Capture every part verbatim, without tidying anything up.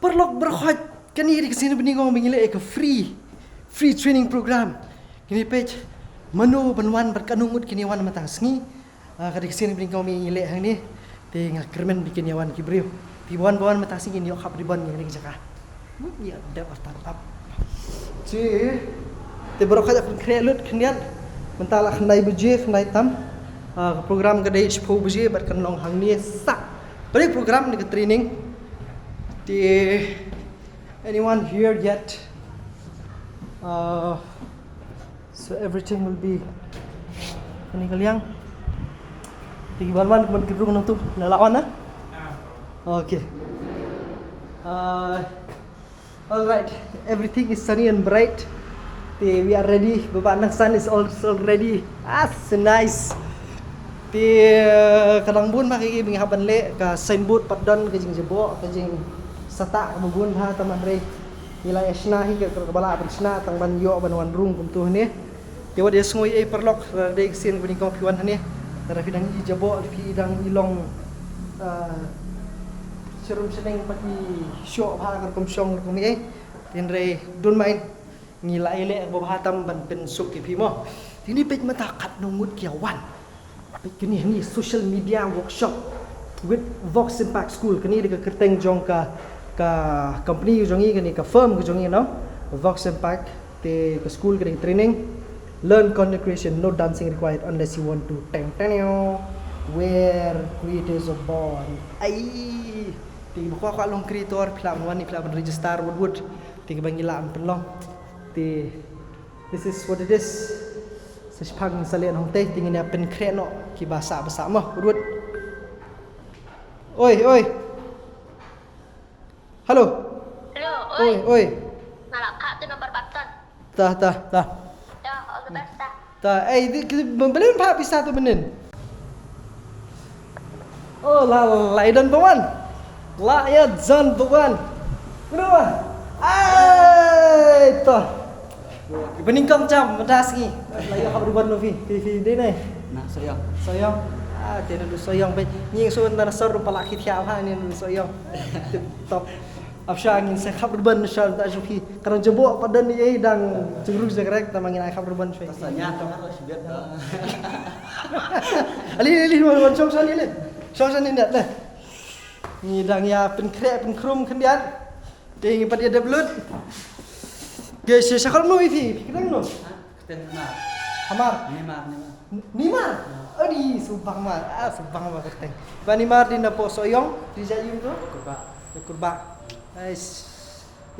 Paralok baroh, kane ka dei ka sien banyngkong ba ngi leh ka free, free training program. Kine peit mano ban wan bad katno ngut kine wan mynta ka sngi. Ah, ka dei ka sien banyngkong ba ngi leh hangne. Te nga kyrmen ba kin ïa wan ki briew. Te wan ba wan mynta ka sngi kin ïoh khap ribbon ïa kane ka jaka. Mut ïa dep artat ap. Te, te baroh ka jaka kren lut khyndiat. Mynta la khyndai baje, khyndai tam. Ah, ka program ka dei shiphew baje bad kan long hangne sah. Ka dei program ne ka training. Te, anyone here yet? Uh, so everything will be, kane ka liang. Te ki wan wan kumne ki rung nangtu. La la wan, ah? Okay. Uh, all right. Everything is sunny and bright. Te we are ready. Baba Nang San is also ready. Ah, so nice. Te, eh, ka dang bun bha ki ba ngi hap ban leh, ka signboard pat don, ka jingjaboh, ka jingsatah kaba bun bha, tang ban rei. Ngi la ïa shna hi ka, ka ba lah ban shna tang ban ïoh ban wan rung kumtu hangne. Te wat ïa sngew ei paralok, lada dei ka sien kaba nyngkong phi wan hangne, lada phi dang i jaboh, phi dang i long, ah, sharum shaneng pat i shoh bha ka rukom shong rukom ei. Hynrei don't mind, ngi la ïa leh kaba bha tam ban pynsuk ïa phi mo. Te ngi peit mynta katno ngut ki ïa wan. Peit kane hangne, social media workshop with Vox Impact School. Kane dei ka kyrteng jong ka, ka company ka jong ngi, kane ka firm ka jong ngi, no? Vox Impact, te ka school ka dei training. Learn content creation, no dancing required unless you want to. Teng teng yo. Where creators are born. Ai. Te ba kwah kwah long creator, phi lah ban wan, phi lah ban register, wut wut. Te kaba ngi lah ban pynlong. Te this is what it is. Sa shiphang sa leh nongtei, te ngin ïa pynkhreh noh kiba sah ba sah mo, wut wut. Oi, oi. Hello. Hello, oi. Oi, oi. Nga la khah tu number Bapton. Ta, ta, ta. Ta, all the best, ta. Ta, eh, di, ki, bym, bym, pisa tu mynnin. Oh, la, la, la, i don pynwan. La, ïa, don pynwan. Kenapa? Ai, ta. Ba nyngkong jam mynta sngi. La ïoh khap ribbon noh phi, phi, phi dei nai. Na, Sohiong. Sohiong. Ah, te na du Sohiong, beit. Ngi shu na sor ruh pala ki thiah ha, ni na du Sohiong. Tip top. Ap sha ngin sa khap ribbon sha ta shu phi. Ka dang jaboh pat don ei dang jingru jingkrek, tang ba ngin ai khap ribbon sha. Ta sa nya ta ka shibit. Ali, ali, wan, wan, shong sha ni, ali. Shong sha ni, ni, ni. Ngi dang ïa pynkhreh, pynkhrum khyndiat. Te ngi pat ïa dep lut. Ge, sha, sha kham no i phi, phi kdang no? Ha? Kyrteng Nimar. Hamar? Nimar, Nimar. N-, Nimar? Adi, subang mar. Ah, subang mar kyrteng. Ba Nimar dei na pdeng Sohiong, dei jait ïing to? Kurbah. Kurbah. Nice.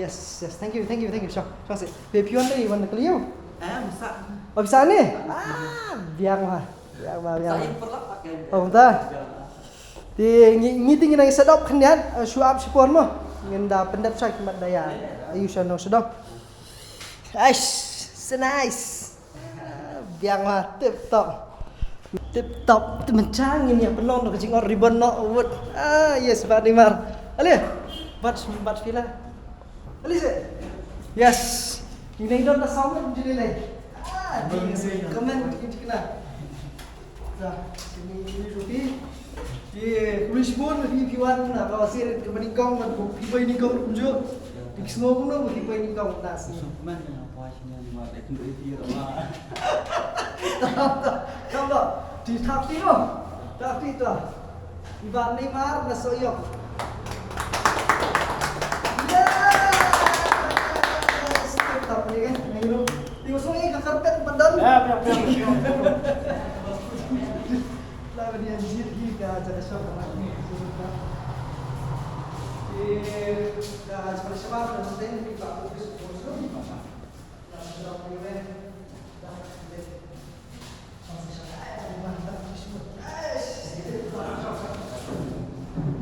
Yes, yes. Thank you, thank you, thank you. Shong, shong seh. Phi, phi wan dei, wan na ka liu? Eh, misa. Oh, misa ni? Ah, biang ma. Biang ma, biang ma. Sa ïing paralok pakai. Oh, mynta. Te ngi, ngi te ngi nang set up khyndiat, eh, shu ap shipor mo. Ngin da pyndep sha ki mat da ïa. Ayu sha nong sha dong. Aish, so nice. Ah, biang ma, tip top. Tip top, te mynta ngin ïa pynlong noh ka jingor ribbon noh, wut. Ah, yes, Bah Nimar. Ale, bat, bat phi la. Ale seh. Yes. Ngi nang don da saw ngut juli le. Ah, di, comment, di, di, kena. Dah, sini, sini rupi. Ye, khublei shibun, phi, phi wan, na, ka wasir, ka ba nyngkong, ka ba phi poi nyngkong, kumjuh. Phi sngew kumno, phi poi nyngkong, na, sini. Superman, na, poi sini, ni, ma, dek, dek, dek, ma. Kam ba, di thap ti, no? Thap ti, to. I Bah Nimar, na Sohiong. Yes! Tip top ni kan, ni lu. Ti usung i ka carpet padan. Ya, ya, ya, ya. La ba dia jit hi ka jaka shop na ni. Ti ka jaka shop na ni, ni ka office.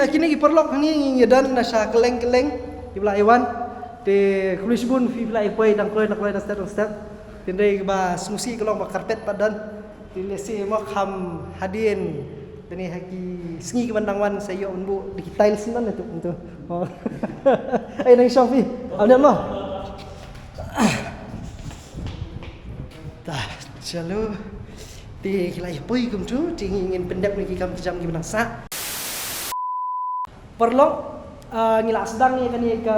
Kine ki paralok hangne ngi ïa don na sha kylleng kylleng kiba la ïa wan. Te khublei shibun phi ba la ïa poi dang kloi dang kloi dang step dang step. Te hynrei ba sngewsih ka long ba carpet pat don. Te lehse mo kham hadien. Te ne ha ki sngi ki ban dang wan sa ïoh ban buh da ki tiles nan tu tu. Oh. Ai nang shong phi. Am ne mo. Ta, chalo. Te ki la ïa poi kumtu, te ngi ngin pyndep ïa ki kam jam ki ba nang sah. Paralok, Ah, ngi la sdang ïa kane ka,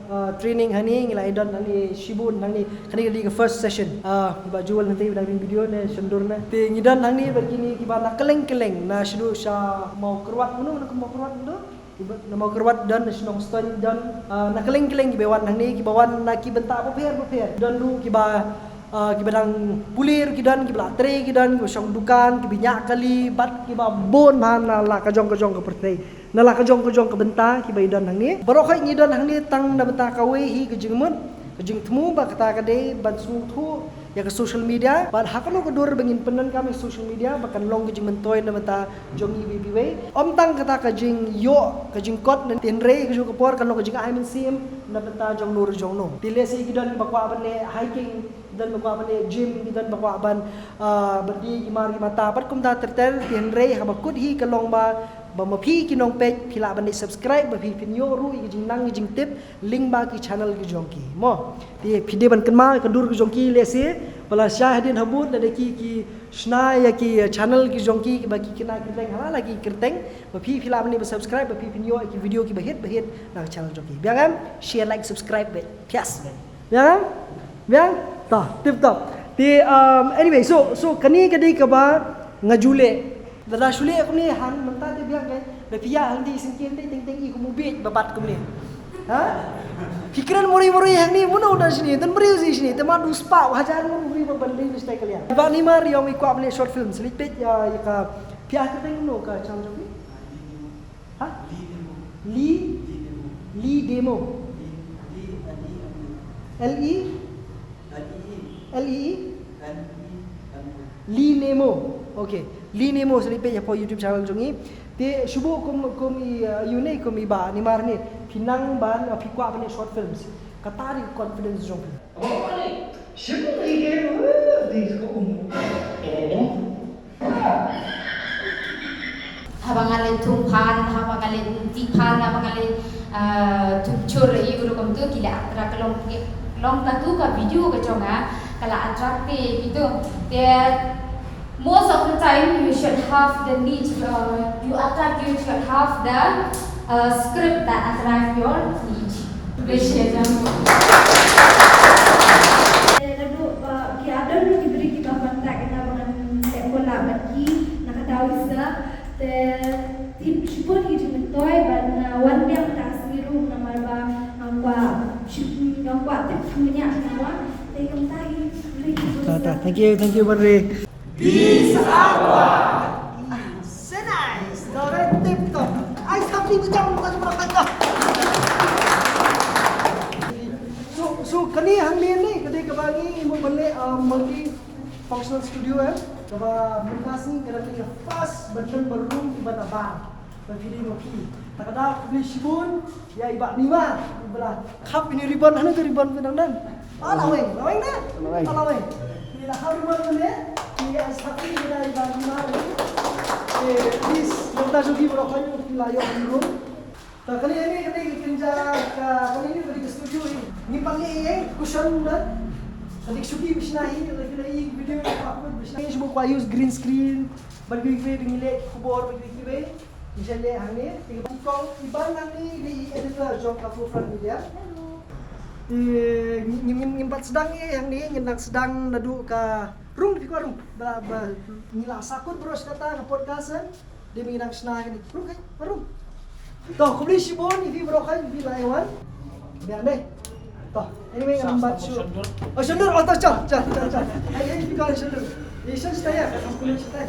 ah, training hangne, ngi la ïa don hangne shibun hangne. Kane ka dei ka first session. Ah, ba Jewel nangne ba dang ring video ne shondur ne. Te ngi don hangne bad kine kiba na kylleng kylleng, na shaduh sha Mawkyrwat, mano na Mawkyrwat mano? Kiba na Mawkyrwat don, na shnong Stony don, ah, na kylleng kylleng kiba wan hangne, kiba wan na ki bynta bapher bapher. Don ruh kiba, ah, kiba dang pule ruh ki don, kiba la trei ki don, kiba shong dukan, kiba ñiah kali, bad kiba bun bha na la ka jong ka jong ka pyrthei. Na la ka jong ka jong ka bynta kiba i don hangne. Baroh khoit ngi don hangne tang na bynta kawei hi ka jingmut, ka jingthmu, ba kata ka dei ban sngewthuh ïa ka social media. Bad ha kano ka dur ba ngin pyndonkam ïa social media ba kan long ka jingmyntoi na bynta jong ngi iwei pa iwei. Ym tang kata ka jingïoh ka jingkot, hynrei ka juh ka por kan long ka jingai mynsiem na bynta jong no ruh jong no. Te lehse ki don kiba kwah ban leh hiking, ki don ba kwah ban leh gym, ki don ba kwah ban, ah, ban die ki mar ki mata, bad kumta ter ter. Te hynrei haba kut hi ka long ba, ba ma phi ki nongpeit phi lah ban leh subscribe, ba phi phin ïoh ruh ïa ki jingnang ki jingtip lyngba ki channel ki jong ki. Mo, te phi dei ban kynmaw ïa ka dur ki jong ki, lehse ba la shai hadien habud lada ki, ki shna ïa ki, eh, channel ki jong ki, ba ki kynai kyrteng, ha la la ki kyrteng, ba phi phi lah ban leh ba subscribe, ba phi phin ïoh ïa ki video kiba hit ba hit na ka channel jong ki. Biang em, share, like, subscribe, ba thias ba. Biang em? Biang? Ta, tip top. Te, um, anyway, so, so kane ka dei kaba nga ju leh. Lada shu leh kumne hang mynta te biang, kai. Da phi ïa hang di sngewthuh te teng teng i kum u bieit ba bat kumne. Ha? Phi kren mori mori hangne, mano u don shane, don briew shi shane, te ma du spah hajar mori mori ba ban dei mesti kalian. Ba ni mar ïong i kwah ban leh short film, sngewthuh ïa, ïa ka, phi ïa kyrteng mano ka channel jong phi? Ha? Lee? Lee Demo. L E? L E E? Lee Nemo. Okay. Lee Nemo, sa leit peit hapoh YouTube channel jong i. Te shu buh kum, kum i, uh, ïa une, kum i Bah Nimar ne. Phi nang ban, uh, phi kwah ban leh short films. Kata dei confidence jong phi. Haba nga leh thung phan, haba nga leh ti phan, haba nga leh, ah, thung chur, ïa u rukom tu, ki leh atra ka long, long katu ka video ka jong nga, ka la attract te kitu. Te, most of the time you should have the need, uh, you attract, you should have the, uh, script that attract your need. Appreciate them. Naduh ba ki, ah, don ki briew kiba contact ïa nga ba ngan leh collab bad ki, na ka daw isa. Te tip shibun ki jingmyntoi bad nga wan biang mynta ka sngi ruh namar ba nga kwah, shi-, nga kwah tip shibun ïa nga. Te kumta hi. Ta, ta. Thank you, thank you, Banri. Peace out. So nice. Dah tip top. Ai, tapi macam, macam, macam. So, so kane hangne ne, ka dei kaba ngi mut ban leh, uh, multi functional studio, eh. Kaba mynta sngi ka dei ka first ban don ba room ban abar. Ba phi dei ma phi. Ta ka daw khublei shibun ïa i Bah Nimar, i ba la khap ïa une ribbon, hana ka ribbon phi nang don. Ah, la weng, la weng ne? La weng. Ah, la weng. Phi la khap ribbon ne? Phi ai sa phi ïa i Bah Nimar. Eh, please, mynta jong phi baroh kane phi la ïoh room. Ta kane, kane, kane ka kynja ka, kane ka dei ka studio hi. Ngim pat leh ei ei, cushion na. Ka dei ka shuki bishna hi, lagi lagi video ka pat bishna. Shu kwah use green screen. Ban kiwei kiwei ba ngi leh ki khubor ba kiwei kiwei. Ngi shah leh hangne, te ka ban kong i Ban hangne i dei i editor jong ka True Front Media. Hello. Te ngim, ngim, ngim pat sdang ei hangne, ngin nang sdang naduh ka rung, phi kwah rung. Ba, ba, ngi la sahkut baroh shi katta ka podcast, eh. Dei ba ngi nang shna hangne. Rung kai, rung. To, khublei shibun ïa phi baroh kai, ïa phi la ïa wan. Biang dei. To, anyway, ngan bat shu. Oh, shondur. Oh, to, chal, chal, chal, chal. Ai, ai, phi kwah shondur. Ïa shon shi tai ïa, ka shon shi tai.